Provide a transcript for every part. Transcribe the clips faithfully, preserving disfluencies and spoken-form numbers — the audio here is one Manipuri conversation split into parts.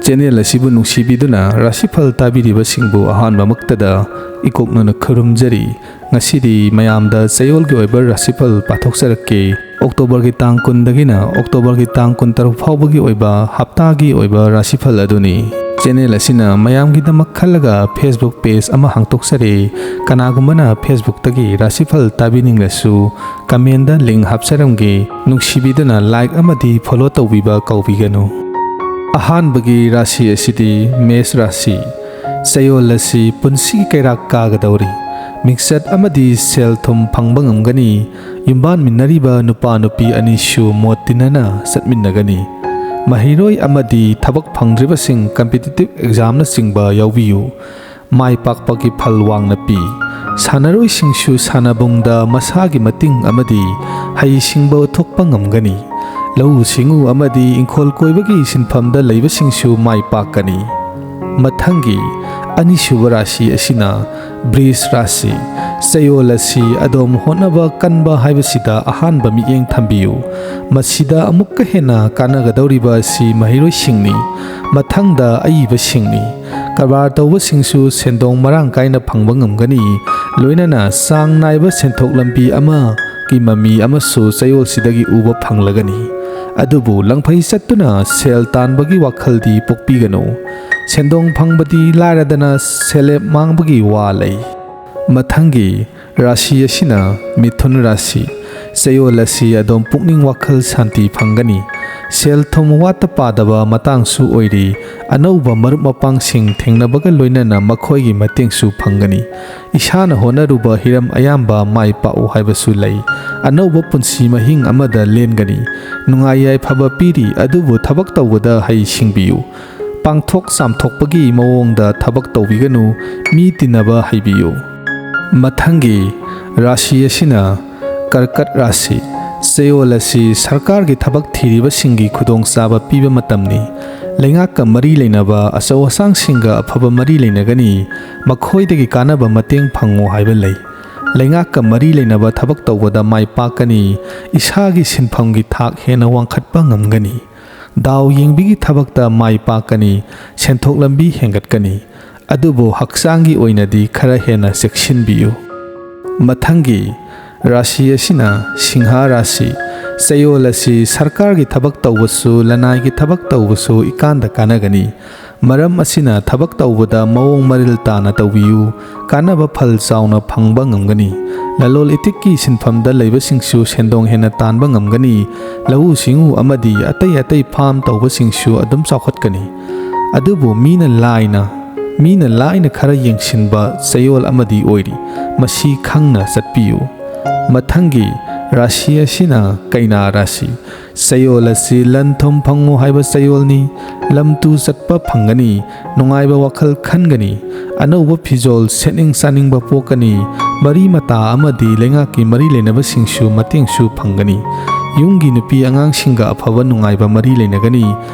ꯆꯦꯅꯦꯜ ꯑꯁꯤꯕꯨ ꯅꯨꯡꯁꯤꯕꯤꯗꯨꯅ ꯔꯥꯁꯤꯐꯜ ꯇꯥꯕꯤꯔꯤꯕꯁꯤꯡꯕꯨ ꯑꯍꯥꯟꯕꯃꯛꯇꯗ ꯏꯀꯣꯛꯅꯅ ꯈꯨꯔꯨꯝꯖꯔꯤ꯫ ꯉꯁꯤꯗꯤ ꯃꯌꯥꯝꯗ ꯆꯌꯣꯜꯒꯤ ꯑꯣꯏꯕ ꯔꯥꯁꯤꯐꯜ ꯄꯥꯊꯣꯛꯆꯔꯛꯀꯦ꯫ ꯑꯣꯛꯇꯣꯕꯔꯒꯤ ꯇꯥꯡ ꯀꯨꯟꯗꯒꯤꯅ ꯑꯣꯛꯇꯣꯕꯔꯒꯤ ꯇꯥꯡ ꯀꯨꯟꯇꯔꯨꯛ ꯐꯥꯎꯕꯒꯤ ꯑꯣꯏꯕ ꯍꯞꯇꯥꯒꯤ ꯑꯣꯏꯕ ꯔꯥꯁꯤꯐꯜ ꯑꯗꯨꯅꯤ꯫ ꯆꯦꯅꯦꯜ ꯑꯁꯤꯅ ꯃꯌꯥꯝꯒꯤꯗꯃꯛ ꯈꯜꯂꯒ Facebook ꯄꯦꯖ ꯑꯃ ꯍꯥꯡꯗꯣꯛꯆꯔꯦ꯫ ꯀꯅꯥꯒꯨꯝꯕꯅ Facebookꯇꯒꯤ ꯔꯥꯁꯤꯐꯜ ꯇꯥꯕꯤꯅꯤꯡꯂꯁꯨ ꯀꯃꯦꯟꯗ ꯂꯤꯡ ꯍꯥꯞꯆꯔꯝꯒꯦ꯫ ꯅꯨꯡꯁꯤꯕꯤꯗꯨꯅ ꯂꯥꯏꯛ ꯑꯃꯗꯤ ꯐꯣꯂꯣ ꯇꯧꯕꯤꯕ ꯀꯥꯎꯕꯤꯒꯅꯨ꯫ ꯑꯍꯥꯟꯕꯒꯤ ꯔꯥꯁꯤ ꯑꯁꯤꯗꯤ ꯃꯦꯁ ꯔꯥꯁꯤ꯫ ꯆꯌꯣꯜ ꯑꯁꯤ ꯄꯨꯟꯁꯤꯒꯤ ꯀꯩꯔꯥꯛ ꯀꯥꯒꯗꯧꯔꯤ꯫ ꯃꯤꯡꯆꯠ ꯑꯃꯗꯤ ꯁꯦꯜ ꯊꯨꯝ ꯐꯪꯕ ꯉꯝꯒꯅꯤ꯫ ꯌꯨꯝꯕꯥꯟꯃꯤꯟꯅꯔꯤꯕ ꯅꯨꯄꯥ ꯅꯨꯄꯤ ꯑꯅꯤꯁꯨ ꯃꯣꯠ ꯇꯤꯟꯅꯅ ꯆꯠꯃꯤꯟꯅꯒꯅꯤ꯫ ꯃꯍꯩꯔꯣꯏ ꯑꯃꯗꯤ ꯊꯕꯛ ꯐꯪꯗ꯭ꯔꯤꯕꯁꯤꯡ ꯀꯝꯄꯤꯇꯤꯇꯤꯚ ꯑꯦꯛꯖꯥꯝꯅꯆꯤꯡꯕ ꯌꯥꯎꯕꯤꯌꯨ꯫ ꯃꯥꯏ ꯄꯥꯛꯄꯒꯤ ꯐꯜ ꯋꯥꯡꯅ ꯄꯤ꯫ ꯁꯥꯟꯅꯔꯣꯏꯁꯤꯡꯁꯨ ꯁꯥꯟꯅꯕꯨꯡꯗ ꯃꯁꯥꯒꯤ ꯃꯇꯤꯡ ꯑꯃꯗꯤ ꯍꯩꯁꯤꯡꯕ ꯎꯠꯊꯣꯛꯄ ꯉꯝꯒꯅꯤ꯫ ꯂꯧꯎ ꯁꯤꯡꯎ ꯑꯃꯗꯤ ꯏꯪꯈꯣꯜ ꯀꯣꯏꯕꯒꯤ ꯁꯤꯟꯐꯝꯗ ꯂꯩꯕꯁꯤꯡꯁꯨ ꯃꯥꯏ ꯄꯥꯛꯀꯅꯤ꯫ ꯃꯊꯪꯒꯤ ꯑꯅꯤꯁꯨꯕ ꯔꯥꯁꯤ ꯑꯁꯤꯅ ꯕ꯭ꯔꯤꯖ ꯔꯥꯁꯤ꯫ ꯆꯌꯣꯜ ꯑꯁꯤ ꯑꯗꯣꯝ ꯍꯣꯠꯅꯕ ꯀꯟꯕ ꯍꯥꯏꯕꯁꯤꯗ ꯑꯍꯥꯟꯕ ꯃꯤꯠꯌꯦꯡ ꯊꯝꯕꯤꯌꯨ꯫ ꯃꯁꯤꯗ ꯑꯃꯨꯛꯀ ꯍꯦꯟꯅ ꯀꯥꯟꯅꯒꯗꯧꯔꯤꯕ ꯑꯁꯤ ꯃꯍꯩꯔꯣꯏꯁꯤꯡꯅꯤ꯫ ꯃꯊꯪꯗ ꯑꯏꯕꯁꯤꯡꯅꯤ꯫ ꯀꯔꯕꯥꯔ ꯇꯧꯕꯁꯤꯡꯁꯨ ꯁꯦꯟꯗꯣꯡ ꯃꯔꯥꯡ ꯀꯥꯏꯅ ꯐꯪꯕ ꯉꯝꯒꯅꯤ꯫ ꯂꯣꯏꯅꯅ ꯆꯥꯡ ꯅꯥꯏꯕ ꯁꯦꯟꯊꯣꯛ ꯂꯝꯕꯤ ꯑꯃꯒꯤ ꯃꯃꯤ ꯑꯃꯁꯨ ꯆꯌꯣꯜꯁꯤꯗꯒꯤ ꯎꯕ ꯐꯪꯂꯒꯅꯤ꯫ ꯑꯗꯨꯕꯨ ꯂꯪꯐꯩ ꯆꯠꯇꯨꯅ ꯁꯦꯜ ꯇꯥꯟꯕꯒꯤ ꯋꯥꯈꯜꯗꯤ ꯄꯣꯛꯄꯤꯒꯅꯨ꯫ ꯁꯦꯟꯗꯣꯡ ꯐꯪꯕꯗꯤ ꯂꯥꯏꯔꯗꯅ ꯁꯦꯜꯂꯦꯞ ꯃꯥꯡꯕꯒꯤ ꯋꯥ ꯂꯩ꯫ ꯃꯊꯪꯒꯤ ꯔꯥꯁꯤ ꯑꯁꯤꯅ ꯃꯤꯊꯨꯟ ꯔꯥꯁꯤ꯫ ꯆꯌꯣꯜ ꯑꯁꯤ ꯑꯗꯣꯝ ꯄꯨꯛꯅꯤꯡ ꯋꯥꯈꯜ ꯁꯥꯟꯇꯤ ꯐꯪꯒꯅꯤ꯫ ꯁꯦꯜ ꯊꯨꯝ ꯋꯥꯠꯇ ꯄꯥꯗꯕ ꯃꯇꯥꯡꯁꯨ ꯑꯣꯏꯔꯤ꯫ ꯑꯅꯧꯕ ꯃꯔꯨꯞ ꯃꯄꯥꯡꯁꯤꯡ ꯊꯦꯡꯅꯕꯒ ꯂꯣꯏꯅꯅ ꯃꯈꯣꯏꯒꯤ ꯃꯇꯦꯡꯁꯨ ꯐꯪꯒꯅꯤ꯫ ꯏꯁꯥꯅ ꯍꯣꯠꯅꯔꯨꯕ ꯍꯤꯔꯝ ꯑꯌꯥꯝꯕ ꯃꯥꯏ ꯄꯥꯛꯎ ꯍꯥꯏꯕꯁꯨ ꯂꯩ꯫ ꯑꯅꯧꯕ ꯄꯨꯟꯁꯤ ꯃꯍꯤꯡ ꯑꯃꯗ ꯂꯦꯟꯒꯅꯤ꯫ ꯅꯨꯡꯉꯥꯏ ꯌꯥꯏꯐꯕ ꯄꯤꯔꯤ, ꯑꯗꯨꯕꯨ ꯊꯕꯛ ꯇꯧꯕꯗ ꯍꯩ ꯁꯤꯡꯕꯤꯌꯨ꯫ ꯄꯥꯡꯊꯣꯛ ꯆꯥꯝꯊꯣꯛꯄꯒꯤ ꯃꯑꯣꯡꯗ ꯊꯕꯛ ꯇꯧꯕꯤꯒꯅꯨ꯫ ꯃꯤ ꯇꯤꯟꯅꯕ ꯍꯩꯕꯤꯌꯨ꯫ ꯃꯊꯪꯒꯤ ꯔꯥꯁꯤ ꯑꯁꯤꯅ ꯀꯔꯀꯠ ꯔꯥꯁꯤ꯫ ꯆꯌꯣꯜ ꯑꯁꯤ ꯁꯔꯀꯥꯔꯒꯤ ꯊꯕꯛ ꯊꯤꯔꯤꯕꯁꯤꯡꯒꯤ ꯈꯨꯗꯣꯡꯆꯥꯕ ꯄꯤꯕ ꯃꯇꯝꯅꯤ꯫ ꯂꯩꯉꯥꯛꯀ ꯃꯔꯤ ꯂꯩꯅꯕ ꯑꯆꯧ ꯑꯁꯥꯡꯁꯤꯡꯒ ꯑꯐꯕ ꯃꯔꯤ ꯂꯩꯅꯒꯅꯤ꯫ ꯃꯈꯣꯏꯗꯒꯤ ꯀꯥꯟꯅꯕ ꯃꯇꯦꯡ ꯐꯪꯉꯨ ꯍꯥꯏꯕ ꯂꯩ꯫ ꯂꯩꯉꯥꯛꯀ ꯃꯔꯤ ꯂꯩꯅꯕ ꯊꯕꯛ ꯇꯧꯕꯗ ꯃꯥꯏ ꯄꯥꯛꯀꯅꯤ꯫ ꯏꯁꯥꯒꯤ ꯁꯤꯟꯐꯝꯒꯤ ꯊꯥꯛ ꯍꯦꯟꯅ ꯋꯥꯡꯈꯠꯄ ꯉꯝꯒꯅꯤ꯫ ꯗꯥꯎ ꯌꯦꯡꯕꯤꯒꯤ ꯊꯕꯛꯇ ꯃꯥꯏ ꯄꯥꯛꯀꯅꯤ, ꯁꯦꯟꯊꯣꯛ ꯂꯝꯕꯤ ꯍꯦꯟꯒꯠꯀꯅꯤ꯫ ꯑꯗꯨꯕꯨ ꯍꯛꯆꯥꯡꯒꯤ ꯑꯣꯏꯅꯗꯤ ꯈꯔ ꯍꯦꯟꯅ ꯆꯦꯛꯁꯤꯟꯕꯤꯌꯨ꯫ ꯃꯊꯪꯒꯤ ꯔꯥꯁꯤ ꯑꯁꯤꯅ ꯁꯤꯡꯍ ꯔꯥꯁꯤ꯫ ꯆꯌꯣꯜ ꯑꯁꯤ ꯁꯔꯀꯥꯔꯒꯤ ꯊꯕꯛ ꯇꯧꯕꯁꯨ, ꯂꯅꯥꯏꯒꯤ ꯊꯕꯛ ꯇꯧꯕꯁꯨ ꯏꯀꯥꯟꯗ ꯀꯥꯟꯅꯒꯅꯤ꯫ ꯃꯔꯝ ꯑꯁꯤꯅ ꯊꯕꯛ ꯇꯧꯕꯗ ꯃꯑꯣꯡ ꯃꯔꯤꯜ ꯇꯥꯅ ꯇꯧꯕꯤꯌꯨ꯫ ꯀꯥꯟꯅꯕ ꯐꯜ ꯆꯥꯎꯅ ꯐꯪꯕ ꯉꯝꯒꯅꯤ꯫ ꯂꯂꯣꯜ ꯏꯇꯤꯛꯀꯤ ꯁꯤꯟꯐꯝꯗ ꯂꯩꯕꯁꯤꯡꯁꯨ ꯁꯦꯟꯗꯣꯡ ꯍꯦꯟꯅ ꯇꯥꯟꯕ ꯉꯝꯒꯅꯤ꯫ ꯂꯧꯎ ꯁꯤꯡꯎ ꯑꯃꯗꯤ ꯑꯇꯩ ꯑꯇꯩ ꯐꯥꯝ ꯇꯧꯕꯁꯤꯡꯁꯨ ꯑꯗꯨꯝ ꯆꯥꯎꯈꯠꯀꯅꯤ꯫ ꯑꯗꯨꯕꯨ ꯃꯤꯅ ꯂꯥꯏꯅ, ꯃꯤꯅ ꯂꯥꯏꯅ ꯈꯔ ꯌꯦꯡꯁꯤꯟꯕ ꯆꯌꯣꯜ ꯑꯃꯗꯤ ꯑꯣꯏꯔꯤ꯫ ꯃꯁꯤ ꯈꯪꯅ ꯆꯠꯄꯤꯌꯨ꯫ ꯃꯊꯪꯒꯤ ꯔꯥꯁꯤ ꯑꯁꯤꯅ ꯀꯩꯅꯥ ꯔꯥꯁꯤ꯫ ꯆꯌꯣꯜ ꯑꯁꯤ ꯂꯟ ꯊꯨꯝ ꯐꯪꯉꯨ ꯍꯥꯏꯕ ꯆꯌꯣꯜꯅꯤ꯫ ꯂꯝ ꯇꯨ ꯆꯠꯄ ꯐꯪꯒꯅꯤ꯫ ꯅꯨꯡꯉꯥꯏꯕ ꯋꯥꯈꯜ ꯈꯟꯒꯅꯤ꯫ ꯑꯅꯧꯕ ꯐꯤꯖꯣꯜ ꯁꯦꯠꯅꯤꯡ ꯆꯥꯅꯤꯡꯕ ꯄꯣꯛꯀꯅꯤ꯫ ꯃꯔꯤ ꯃꯇꯥ ꯑꯃꯗꯤ ꯂꯩꯉꯥꯛꯀꯤ ꯃꯔꯤ ꯂꯩꯅꯕꯁꯤꯡꯁꯨ ꯃꯇꯦꯡꯁꯨ ꯐꯪꯒꯅꯤ꯫ ꯌꯨꯝꯒꯤ ꯅꯨꯄꯤ ꯑꯉꯥꯡꯁꯤꯡꯒ ꯑꯐꯕ ꯅꯨꯡꯉꯥꯏꯕ ꯃꯔꯤ ꯂꯩꯅꯒꯅꯤ꯫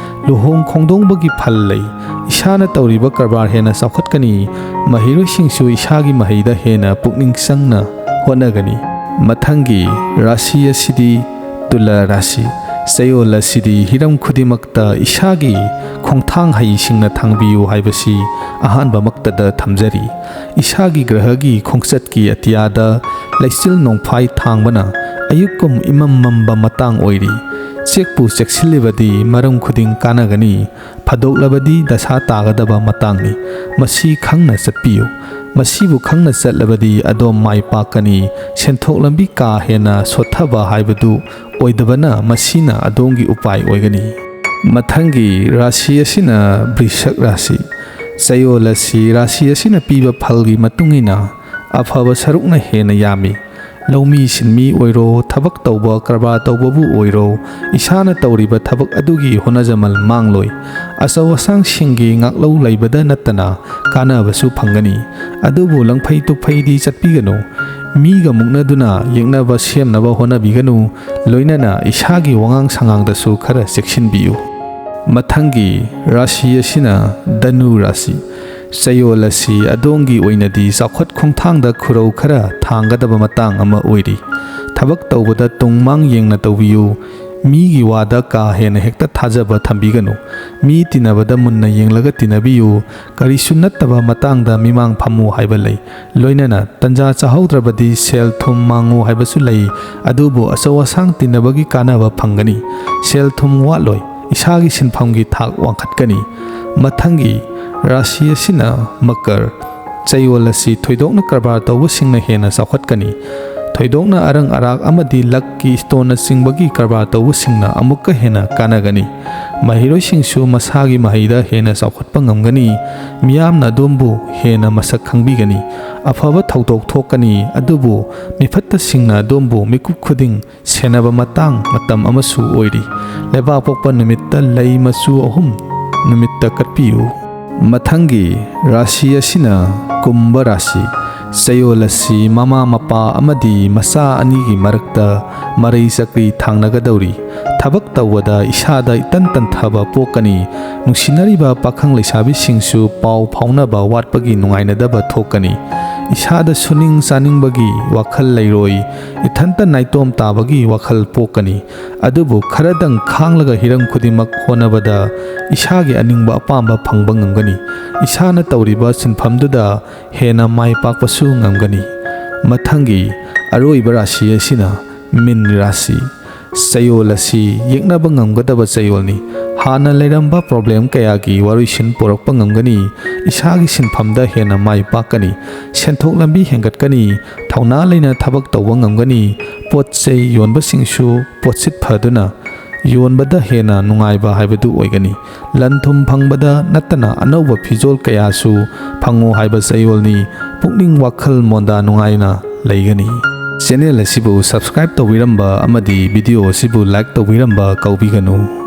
ꯂꯨꯍꯣꯡ ꯈꯣꯡꯗꯣꯡꯕꯒꯤ ꯐꯜ ꯂꯩ꯫ ꯏꯁꯥꯅ ꯇꯧꯔꯤꯕ ꯀꯔꯕꯥꯔ ꯍꯦꯟꯅ ꯆꯥꯎꯈꯠꯀꯅꯤ꯫ ꯃꯍꯩꯔꯣꯏꯁꯤꯡꯁꯨ ꯏꯁꯥꯒꯤ ꯃꯍꯩꯗ ꯍꯦꯟꯅ ꯄꯨꯛꯅꯤꯡ ꯆꯪꯅ ꯍꯣꯠꯅꯒꯅꯤ꯫ ꯃꯊꯪꯒꯤ ꯔꯥꯁꯤ ꯑꯁꯤꯗꯤ ꯇꯨꯂꯥ ꯔꯥꯁꯤ꯫ ꯆꯌꯣꯜ ꯑꯁꯤꯗꯤ ꯍꯤꯔꯝ ꯈꯨꯗꯤꯡꯃꯛꯇ ꯏꯁꯥꯒꯤ ꯈꯣꯡꯊꯥꯡ ꯍꯩꯁꯤꯡꯅ ꯊꯥꯡꯕꯤꯌꯨ ꯍꯥꯏꯕꯁꯤ ꯑꯍꯥꯟꯕꯃꯛꯇꯗ ꯊꯝꯖꯔꯤ꯫ ꯏꯁꯥꯒꯤ ꯒ꯭ꯔꯍꯒꯤ ꯈꯣꯡꯆꯠꯀꯤ ꯑꯇꯤꯌꯥꯗ ꯂꯩꯆꯤꯜ ꯅꯣꯡꯐꯥꯏ ꯊꯥꯡꯕꯅ ꯑꯌꯨꯛꯀꯨꯝ ꯏꯃꯝ ꯃꯝꯕ ꯃꯇꯥꯡ ꯑꯣꯏꯔꯤ꯫ ꯆꯦꯛꯄꯨ ꯆꯦꯛꯁꯤꯜꯂꯤꯕꯗꯤ ꯃꯔꯝ ꯈꯨꯗꯤꯡ ꯀꯥꯟꯅꯒꯅꯤ꯫ ꯐꯥꯗꯣꯛꯂꯕꯗꯤ ꯗꯁꯥ ꯇꯥꯒꯗꯕ ꯃꯇꯥꯡꯅꯤ꯫ ꯃꯁꯤ ꯈꯪꯅ ꯆꯠꯄꯤꯌꯨ꯫ ꯃꯁꯤꯕꯨ ꯈꯪꯅ ꯆꯠꯂꯕꯗꯤ ꯑꯗꯣꯝ ꯃꯥꯏ ꯄꯥꯛꯀꯅꯤ꯫ ꯁꯦꯟꯊꯣꯛ ꯂꯝꯕꯤ ꯀꯥ ꯍꯦꯟꯅ ꯁꯣꯠꯊꯕ ꯍꯥꯏꯕꯗꯨ ꯑꯣꯏꯗꯕꯅ ꯃꯁꯤꯅ ꯑꯗꯣꯝꯒꯤ ꯎꯄꯥꯏ ꯑꯣꯏꯒꯅꯤ꯫ ꯃꯊꯪꯒꯤ ꯔꯥꯁꯤ ꯑꯁꯤꯅ ꯕ꯭ꯔꯤꯁꯛ ꯔꯥꯁꯤ꯫ ꯆꯌꯣꯜ ꯑꯁꯤ ꯔꯥꯁꯤ ꯑꯁꯤꯅ ꯄꯤꯕ ꯐꯜꯒꯤ ꯃꯇꯨꯡ ꯏꯟꯅ ꯑꯐꯕ ꯁꯔꯨꯛꯅ ꯍꯦꯟꯅ ꯌꯥꯝꯃꯤ꯫ ꯂꯧꯃꯤ ꯁꯤꯟꯃꯤ ꯑꯣꯏꯔꯣ, ꯊꯕꯛ ꯇꯧꯕ ꯀꯔꯕꯥꯔ ꯇꯧꯕꯕꯨ ꯑꯣꯏꯔꯣ, ꯏꯁꯥꯅ ꯇꯧꯔꯤꯕ ꯊꯕꯛ ꯑꯗꯨꯒꯤ ꯍꯣꯠꯅꯖꯃꯜ ꯃꯥꯡꯂꯣꯏ꯫ ꯑꯆꯧ ꯑꯁꯥꯡꯁꯤꯡꯒꯤ ꯉꯥꯛꯂꯧ ꯂꯩꯕꯗ ꯅꯠꯇꯅ ꯀꯥꯟꯅꯕꯁꯨ ꯐꯪꯒꯅꯤ꯫ ꯑꯗꯨꯕꯨ ꯂꯪꯐꯩ ꯇꯨꯛꯐꯩꯗꯤ ꯆꯠꯄꯤꯒꯅꯨ꯫ ꯃꯤꯒ ꯃꯨꯛꯅꯗꯨꯅ ꯌꯦꯛꯅꯕ ꯁꯦꯝꯅꯕ ꯍꯣꯠꯅꯕꯤꯒꯅꯨ꯫ ꯂꯣꯏꯅꯅ ꯏꯁꯥꯒꯤ ꯋꯥꯉꯥꯡ ꯁꯉꯥꯡꯗꯁꯨ ꯈꯔ ꯆꯦꯛꯁꯤꯟꯕꯤꯌꯨ꯫ ꯃꯊꯪꯒꯤ ꯔꯥꯁꯤ ꯑꯁꯤꯅ ꯙꯅꯨ ꯔꯥꯁꯤ꯫ ꯆꯌꯣꯜ ꯑꯁꯤ ꯑꯗꯣꯝꯒꯤ ꯑꯣꯏꯅꯗꯤ ꯆꯥꯎꯈꯠ ꯈꯣꯡꯊꯥꯡꯗ ꯈꯨꯔꯧ ꯈꯔ ꯊꯥꯡꯒꯗꯕ ꯃꯇꯥꯡ ꯑꯃ ꯑꯣꯏꯔꯤ꯫ ꯊꯕꯛ ꯇꯧꯕꯗ ꯇꯨꯡ ꯃꯥꯡ ꯌꯦꯡꯅ ꯇꯧꯕꯤꯌꯨ꯫ ꯃꯤꯒꯤ ꯋꯥꯗ ꯀꯥ ꯍꯦꯟꯅ ꯍꯦꯛꯇ ꯊꯥꯖꯕ ꯊꯝꯕꯤꯒꯅꯨ꯫ ꯃꯤ ꯇꯤꯟꯅꯕꯗ ꯃꯨꯟꯅ ꯌꯦꯡꯂꯒ ꯇꯤꯟꯅꯕꯤꯌꯨ꯫ ꯀꯔꯤꯁꯨ ꯅꯠꯇꯕ ꯃꯇꯥꯡꯗ ꯃꯤꯃꯥꯡ ꯐꯝꯃꯨ ꯍꯥꯏꯕ ꯂꯩ꯫ ꯂꯣꯏꯅꯅ ꯇꯟꯖꯥ ꯆꯥꯍꯧꯗ꯭ꯔꯕꯗꯤ ꯁꯦꯜ ꯊꯨꯝ ꯃꯥꯡꯉꯨ ꯍꯥꯏꯕꯁꯨ ꯂꯩ꯫ ꯑꯗꯨꯕꯨ ꯑꯆꯧ ꯑꯁꯥꯡ ꯇꯤꯟꯅꯕꯒꯤ ꯀꯥꯟꯅꯕ ꯐꯪꯒꯅꯤ꯫ ꯁꯦꯜ ꯊꯨꯝ ꯋꯥꯠꯂꯣꯏ꯫ ꯏꯁꯥꯒꯤ ꯁꯤꯟꯐꯝꯒꯤ ꯊꯥꯛ ꯋꯥꯡꯈꯠꯀꯅꯤ꯫ ꯃꯊꯪꯒꯤ ꯔꯥꯁꯤ ꯑꯁꯤꯅ ꯃꯀꯔ꯫ ꯆꯌꯣꯜ ꯑꯁꯤ ꯊꯣꯏꯗꯣꯛꯅ ꯀꯔꯕꯥꯔ ꯇꯧꯕꯁꯤꯡꯅ ꯍꯦꯟꯅ ꯆꯥꯎꯈꯠꯀꯅꯤ꯫ ꯊꯣꯏꯗꯣꯛꯅ ꯑꯔꯪ ꯑꯔꯥꯛ ꯑꯃꯗꯤ ꯂꯛꯀꯤ ꯁ꯭ꯇꯣꯟꯅꯆꯤꯡꯕꯒꯤ ꯀꯔꯕꯥꯔ ꯇꯧꯕꯁꯤꯡꯅ ꯑꯃꯨꯛꯀ ꯍꯦꯟꯅ ꯀꯥꯟꯅꯒꯅꯤ꯫ ꯃꯍꯩꯔꯣꯏꯁꯤꯡꯁꯨ ꯃꯁꯥꯒꯤ ꯃꯍꯩꯗ ꯍꯦꯟꯅ ꯆꯥꯎꯈꯠꯄ ꯉꯝꯒꯅꯤ꯫ ꯃꯤꯌꯥꯝꯅ ꯑꯗꯣꯝꯕꯨ ꯍꯦꯟꯅ ꯃꯁꯛ ꯈꯪꯕꯤꯒꯅꯤ꯫ ꯑꯐꯕ ꯊꯧꯗꯣꯛ ꯊꯣꯛꯀꯅꯤ, ꯑꯗꯨꯕꯨ ꯃꯤꯐꯠꯇꯁꯤꯡꯅ ꯑꯗꯣꯝꯕꯨ ꯃꯤꯀꯨꯞ ꯈꯨꯗꯤꯡ ꯁꯦꯟꯅꯕ ꯃꯇꯥꯡ ꯃꯇꯝ ꯑꯃꯁꯨ ꯑꯣꯏꯔꯤ꯫ ꯂꯩꯕꯥꯛꯄꯣꯛꯄ ꯅꯨꯃꯤꯠꯇ ꯂꯩ ꯃꯆꯨ ꯑꯍꯨꯝ ꯅꯨꯃꯤꯠꯇ ꯀꯠꯄꯤꯌꯨ꯫ ꯃꯊꯪꯒꯤ ꯔꯥꯁꯤ ꯑꯁꯤꯅ ꯀꯨꯝꯚ ꯔꯥꯁꯤ꯫ ꯆꯌꯣꯜ ꯑꯁꯤ ꯃꯃꯥ ꯃꯄꯥ ꯑꯃꯗꯤ ꯃꯆꯥ ꯑꯅꯤꯒꯤ ꯃꯔꯛꯇ ꯃꯔꯩ ꯆꯀ꯭ꯔꯤ ꯊꯥꯡꯅꯒꯗꯧꯔꯤ꯫ ꯊꯕꯛ ꯇꯧꯕꯗ ꯏꯁꯥꯗ ꯏꯇꯟ ꯇꯟꯊꯕ ꯄꯣꯛꯀꯅꯤ꯫ ꯅꯨꯡꯁꯤꯅꯔꯤꯕ ꯄꯥꯈꯪ ꯂꯩꯁꯥꯕꯤꯁꯤꯡꯁꯨ ꯄꯥꯎ ꯐꯥꯎꯅꯕ ꯋꯥꯠꯄꯒꯤ ꯅꯨꯡꯉꯥꯏꯅꯗꯕ ꯊꯣꯛꯀꯅꯤ꯫ ꯏꯁꯥꯗ ꯁꯨꯅꯤꯡ ꯆꯥꯅꯤꯡꯕꯒꯤ ꯋꯥꯈꯜ ꯂꯩꯔꯣꯏ꯫ ꯏꯊꯟꯇ ꯅꯥꯏꯇꯣꯝ ꯇꯥꯕꯒꯤ ꯋꯥꯈꯜ ꯄꯣꯛꯀꯅꯤ꯫ ꯑꯗꯨꯕꯨ ꯈꯔꯗꯪ ꯈꯥꯡꯂꯒ ꯍꯤꯔꯝ ꯈꯨꯗꯤꯡꯃꯛ ꯍꯣꯠꯅꯕꯗ ꯏꯁꯥꯒꯤ ꯑꯅꯤꯡꯕ ꯑꯄꯥꯝꯕ ꯐꯪꯕ ꯉꯝꯒꯅꯤ꯫ ꯏꯁꯥꯅ ꯇꯧꯔꯤꯕ ꯁꯤꯟꯐꯝꯗꯨꯗ ꯍꯦꯟꯅ ꯃꯥꯏ ꯄꯥꯛꯄꯁꯨ ꯉꯝꯒꯅꯤ꯫ ꯃꯊꯪꯒꯤ ꯑꯔꯣꯏꯕ ꯔꯥꯁꯤ ꯑꯁꯤꯅ ꯃꯤꯟ ꯔꯥꯁꯤ꯫ ꯆꯌꯣꯜ ꯑꯁꯤ ꯌꯦꯛꯅꯕ ꯉꯝꯒꯗꯕ ꯆꯌꯣꯜꯅꯤ꯫ ꯍꯥꯟꯅ ꯂꯩꯔꯝꯕ ꯄ꯭ꯔꯣꯕ꯭ꯂꯦꯝ ꯀꯌꯥꯒꯤ ꯋꯥꯔꯣꯏꯁꯤꯟ ꯄꯨꯔꯛꯄ ꯉꯝꯒꯅꯤ꯫ ꯏꯁꯥꯒꯤ ꯁꯤꯟꯐꯝꯗ ꯍꯦꯟꯅ ꯃꯥꯏ ꯄꯥꯛꯀꯅꯤ꯫ ꯁꯦꯟꯊꯣꯛ ꯂꯝꯕꯤ ꯍꯦꯟꯒꯠꯀꯅꯤ꯫ ꯊꯧꯅꯥ ꯂꯩꯅ ꯊꯕꯛ ꯇꯧꯕ ꯉꯝꯒꯅꯤ꯫ ꯄꯣꯠ ꯆꯩ ꯌꯣꯟꯕꯁꯤꯡꯁꯨ ꯄꯣꯠꯁꯤꯠ ꯐꯗꯨꯅ ꯌꯣꯟꯕꯗ ꯍꯦꯟꯅ ꯅꯨꯡꯉꯥꯏꯕ ꯍꯥꯏꯕꯗꯨ ꯑꯣꯏꯒꯅꯤ꯫ ꯂꯟ ꯊꯨꯝ ꯐꯪꯕꯗ ꯅꯠꯇꯅ ꯑꯅꯧꯕ ꯐꯤꯖꯣꯜ ꯀꯌꯥꯁꯨ ꯐꯪꯉꯨ ꯍꯥꯏꯕ ꯆꯌꯣꯜꯅꯤ꯫ ꯄꯨꯛꯅꯤꯡ ꯋꯥꯈꯜ ꯃꯣꯟꯗꯥ ꯅꯨꯡꯉꯥꯏꯅ ꯂꯩꯒꯅꯤ꯫ ꯆꯦꯅꯦꯜ ꯑꯁꯤꯕꯨ ꯁꯕꯁꯀ꯭ꯔꯥꯏꯕ ꯇꯧꯕꯤꯔꯝꯕ ꯑꯃꯗꯤ ꯚꯤꯗꯤꯑꯣ ꯑꯁꯤꯕꯨ ꯂꯥꯏꯛ ꯇꯧꯕꯤꯔꯝꯕ ꯀꯥꯎꯕꯤꯒꯅꯨ꯫